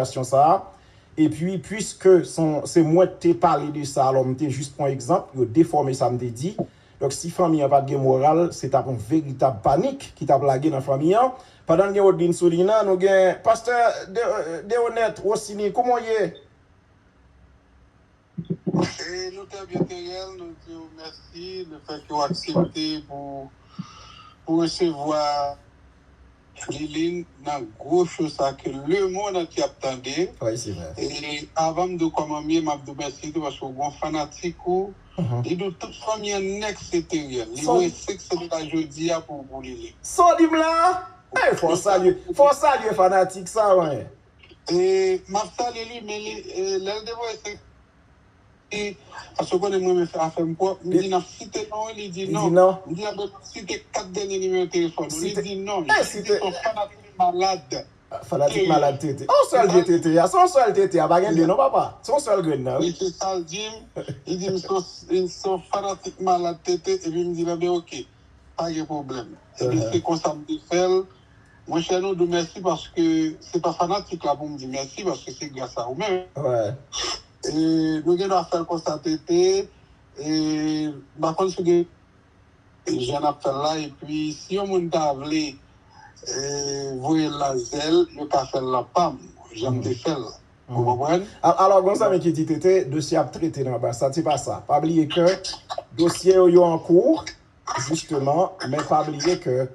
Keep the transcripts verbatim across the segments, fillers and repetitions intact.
sitiyasyon sa a. Epi, piske se mwen ki te pale de sa, alò m te jis pran egzanp, yo defòme sa m te di. Donk, si fanmi an pa t gen moral, se t ap yon veritab panik ki t ap lage nan fanmi an. Pandan n gen Odlin Solina, nou gen pastè De, Deonèt Rosini, kòman w ye? E nou trè byen, Teriel, nou di w mèsi lefètke w aksepte pou, pou resevwa Lilin nan gwo cho sa ke lemonn antye ap tande. Wi, se vre. E avan m di w kòman m ye, m ap di w mèsi tou paske w gon fanatik ou. Li di w tout fanmi an nèk se Teriel. Li voye senk san dola jodi a pou, pou Lilin. Sa w di m la? Ey, fò w salye, fò w salye fanatik sa, wi. E m ap salye li, men li, e, lè l te voye senk, li, paske w konnen mwen renmen fè afè m pwòp, m di n ap site non, li di non. M di a ben n ap site kat dènye nimewo telefòn ou, li di non. Li di se yon fanatik malad. Fanatik malad Tete. Yon sèl vye Tete a, se yon sèl Tete a, pa gen de non papa. Se yon sèl grenn nan. Wi, se sa l di m. Li di m se yon, se yon fanatik malad Tete, epi m di l enben oke. Pa gen pwoblèm. Ebyen, se konsa m te fè l. Monchè, nou di w mèsi paske se pa fanatik la pou m di mèsi paske se gras a ou menm. E nou gen dwa fè l konsa, Tete. E m pa konn si w gen jan n ap fè l la. Epi, si yon moun ta vle e, voye l nan zèl, yo ka fè l nan pa m, jan m te fè l la. Ou konprann? Alò, gon zanmi ki di, Tete, dosye ap trete nan anbasad, se pa sa. Pa bliye ke dosye yo, yo an kou, jisteman, men pa bliye ke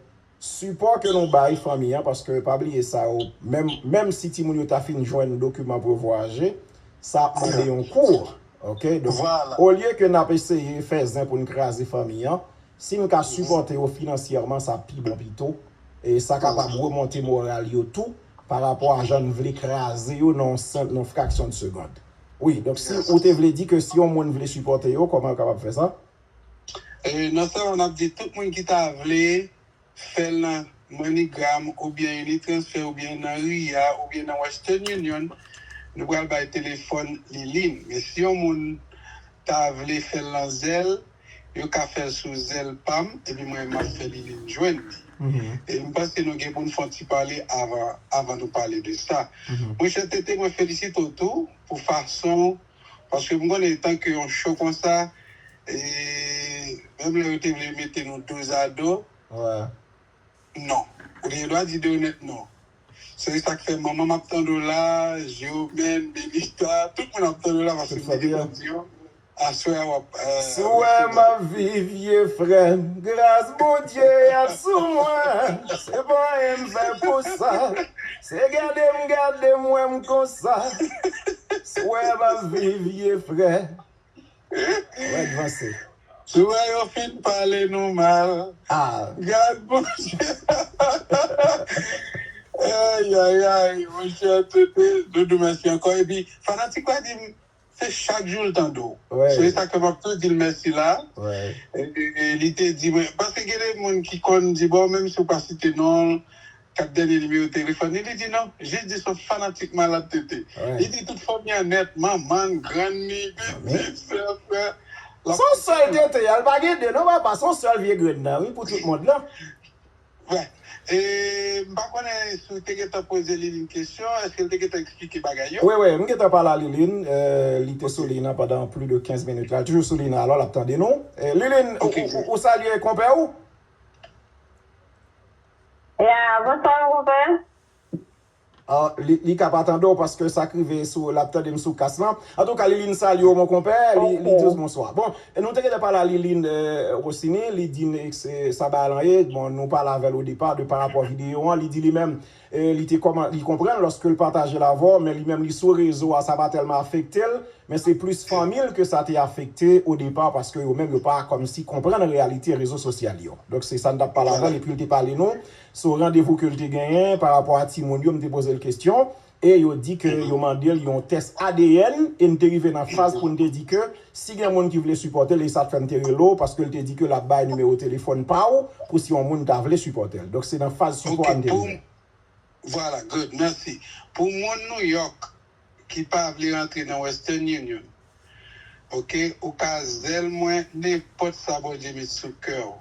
sipò ke nou bay fanmi an, paske pa bliye sa yo, menm, menm si timoun yo ta fin jwenn dokiman pou yo vwayaje, sa ap mande yon kou. Oke? Donk, olye ke n ap eseye fè zen pou n kraze fanmi an, si n ka sipòte yo finansyèman, sa pi bon pito. E sa kapab remonte moral yo tou, pa rapò a jan n vle kraze yo nan yon senp, nan yon fraksyon de segond. Wi, donk si ou te vle di ke si yon moun vle sipòte yo, kòman yo kapab fè sa? E, non sèlman n ap di tout moun ki ta vle fè l nan MoneyGram oubyen Unitransfer oubyen nan Ria oubyen nan Western Union, nou pral bay telefòn Liline. Men si yon moun ta vle fè l nan Zelle, yo ka fè l sou Zelle pa m, epi mwen m ap fè Liline jwenn li. E m panse nou gen pou n fè yon ti pale avan, avan nou pale de sa. Monchè Tete, mwen felisite w tou pou fason, paske m konnen tanke yon show konsa, e menm lè yo te vle mete nou dozado, non. Ou te gen dwa di Deonèt non. Se sa k fè manman m ap tande w la, Jewomèn, Benita, tout moun ap tande w la paske m te gen pou m di yo. Aswè a w ap. Si w wè m ap viv vye frè m, gras Bondye ap sou mwen. Se pa anyen m fè pou sa. Se gade m gade m wè m konsa. Si w wè m ap viv vye frè. Wè advanse. Si w wè yo fin pale nou mal. Gad Bondye. Ayayay, monchè, Tete, Doudou, mèsi ankò. Epi, fanatik la di m, se chak jou l tande w. Se sa ke m ap tou di l mèsi la. E, e, li te di mwen, paske gen de moun ki konn di, bon, menm si w pa site non l, kat dènye nimewo telefòn li, li di non, jis di se yon fanatik malad Tete. Li di tout fanmi an nèt, manman n, grann ni, pitit, sè, frè. Se yon sèl Tete a, l pa gen de non papa, se yon sèl vye grenn nan, wi, pou tout mond lan. Wè. E, m pa konnen si w te gentan poze Liline kesyon, èske l te gentan eksplike bagay yo? Wi, wi, m gentan pale a Liline, e, li te sou liy nan pandan plis de kenz minit la, l toujou sou liy nan, alò l ap tande nou. E, Liline, ou, ou, ou salye konpè ou? Ya, bonswa, mon konpè. Ah, li, li ka pa tande w paske sa k rive sou, l ap tande m sou kas lan. Antouka, Liline salye w, mon konpè. Li, li di w bonswa. Bon, e nou te gentan pale a Liline, e, Rosini, li di n, e, se, sa bagay lan ye. Bon, nou pale avè l o depa de pa rapò videyo an. Li di li menm, e, li te kòman, li konprann lòske l pataje l avè w, men li menm li sou rezo a, sa pa tèlman afekte l. Men se plis fanmi l ke sa te afekte odepa, paske yo menm yo pa kòmsi konprann reyalite rezo sosyal yo. Donk, se sa n t ap pale avè l, epi l te pale nou sou randevou ke l te genyen pa rapò a timoun yo, m te poze l kesyon, e yo di ke yo mande l yon tès A D N, e n te rive nan faz pou n te di ke si gen moun ki vle sipòte l, e sa k fè m te rele w, paske l te di ke l ap bay nimewo telefòn pa w pou si yon moun ta vle sipòte l. Donk, se nan faz sipò a n te rive. Vwala, good, mèsi. Pou moun New York ki pa vle rantre nan Western Union, oke, ou ka Zelle mwen nenpòt sa Bondye met sou kè w.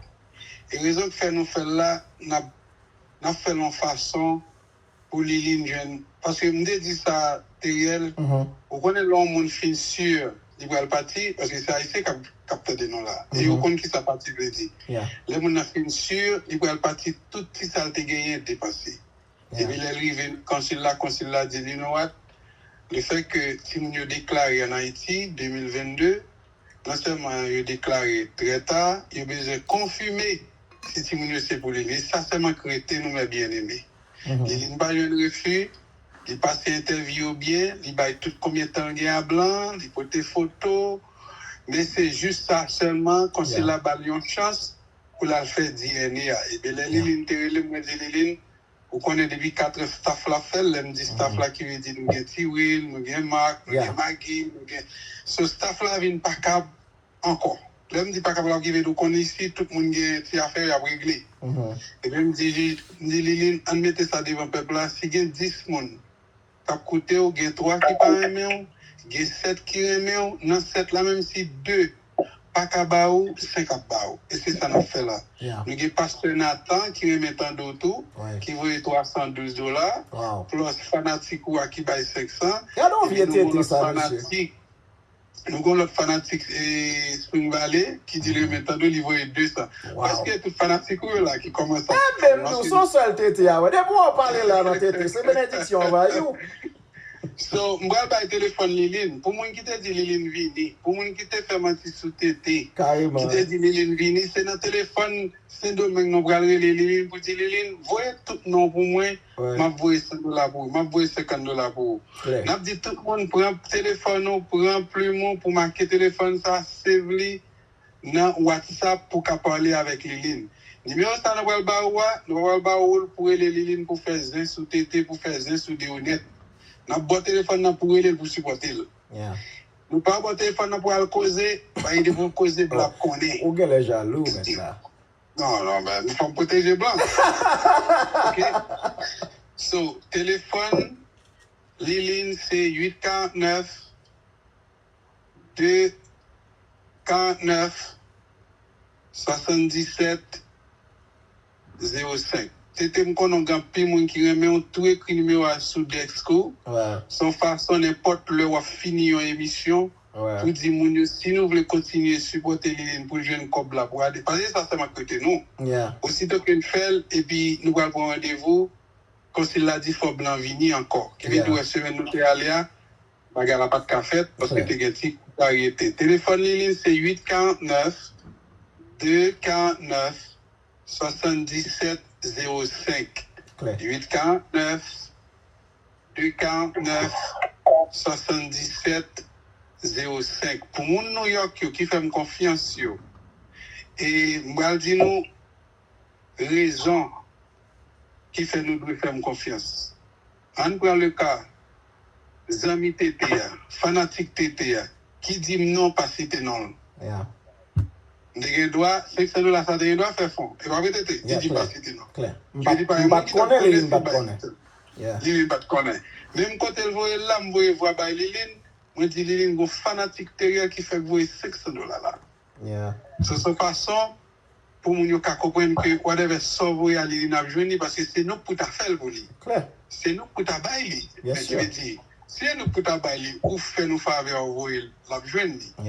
E rezon k fè nou fè l la, n ap, n ap fè l yon fason pou Liline jwenn Paske m te di sa, Teriel, ou konnen lè yon moun fin si li pral pati, paske se Ayisyen k ap k ap tande nou la. E yo konn ki sa pati vle di. Lè moun nan fin si li pral pati, tout ti sa l te genyen depase. Epi lè l rive konsil la, konsil la di li, you know what? Le fè ke timoun yo deklare ann Ayiti de mil vennde, non sèlman yo deklare trè ta, yo bezwen konfime si timoun yo se pou li. E sa sèlman k rete nou, mè byeneme. Lilin pa jwenn refi, li pase entèvyou yo byen, li bay tout konbyen tan l gen a blan, li pote foto, men se jis sa sèlman, konsil la ba l yon chans pou l al fè D N A a. Ebyen, lè Lilin te rele m, mwen di, Lilin, ou konnen depi katè staff la ap fè l, lè m di staff la, ki vle di nou gen Tiwil, nou gen Mak, nou gen Magi, nou gen. So, staff la vin pa kab ankò. Lè m di pa kab la, ki vle di ou konn isi, tout moun gen ti afè y ap regle. Ebyen, m di, m di Lilin, ann mete sa devan pèp la, si gen dis moun k ap koute w, gen twa ki pa renmen w, gen sèt ki renmen w, nan sèt la, menm si de pa ka ba ou, senk ap ba ou. E se sa n ap fè la. Nou gen pastè Nathan ki renmen tande w tou, ki voye twa san douz dola, plus fanatik ou a ki bay senk san, epi nou gen yon lòt fanatik Nou gen lòt fanatik e, Spring Valley ki di li renmen tande w, li voye de san. Prèske tout fanatik ou yo la ki kòmanse ap. Ebyen, m di w, se yon sèl tete a, wè. Depi w pale la nan tete, se benediksyon anvayi w. So, m pral bay telefòn Lilin. Pou moun ki te di Lilin vini, pou moun ki te fè manti sou tete, ki te di Lilin vini, se nan telefòn Sendomeng, nou pral rele Lilin pou di, Lilin, voye tout non pou mwen, m ap voye san dola pou ou, m ap voye senkant dola pou ou. N ap di tout moun, pran telefòn ou, pran plim ou pou make telefòn sa, save li nan WhatsApp pou ka pale avèk Lilin. Nimewo sa nou pral ba ou a, nou pral ba ou l pou rele Lilin pou fè zen sou tete, pou fè zen sou de onèt. N ap ba w telefòn nan pou rele l pou sipòte l. Nou pa ba w telefòn nan pou al koze, pa ede pou koze, pou l ap konnen. Ou genlè jalou, mèt la. Non, non, men fò m pwoteje blan. Ok? So, telefòn Lilin se uit karant nèf, de karant nèf, swasanndisèt, zewo senk. Tete, m konnen w gen anpil moun ki renmen w, tou ekri nimewo a sou dèsk ou. Se yon fason, nenpòt lè w ap fini yon emisyon, pou di moun yo, si nou vle kontinye sipòte Lilin pou l jwenn kòb la pou ade, paske sa sèlman k rete nou. Osito ke n fè l, epi nou pral pran randevou, konsil la di fò blan vini ankò. Ki vle di wè semèn nou te ale a, bagay la pa t ka fèt, paske te gen ti kontrariyete. Telefòn Lilin se uit karant nèf, de karant nèf, swasanndisèt, zewo senk. Uit karant nèf, de karant nèf, swasanndisèt, zewo senk. Pou moun Nouyòk yo ki fè m konfyans yo, e m pral di nou rezon ki fè nou dwe fè m konfyans. Ann pran le ka zanmi tete a, fanatik tete a, ki di m non, pa site non l. M te gen dwa, senk san dola sa te gen dwa fè fon. E pa vre, tete? Li di m pa site non. Li di pa gen moun ki t ap konnen si l bay. Li di m pa t konnen. Menm kote l voye l la, m voye vwa bay Lilin. Mwen di Lilin gon fanatik Teriel ki fèk voye senk san dola la. So, se yon fason pou moun yo ka konprann ke whatever sa w voye a Lilin ap jwenn li, paske se nou k pou ta fè l pou li. Se nou k pou ta bay li. Men ki vle di, si se nou k pou ta bay li, ou fè nou favè a, ou voye l, l ap jwenn li.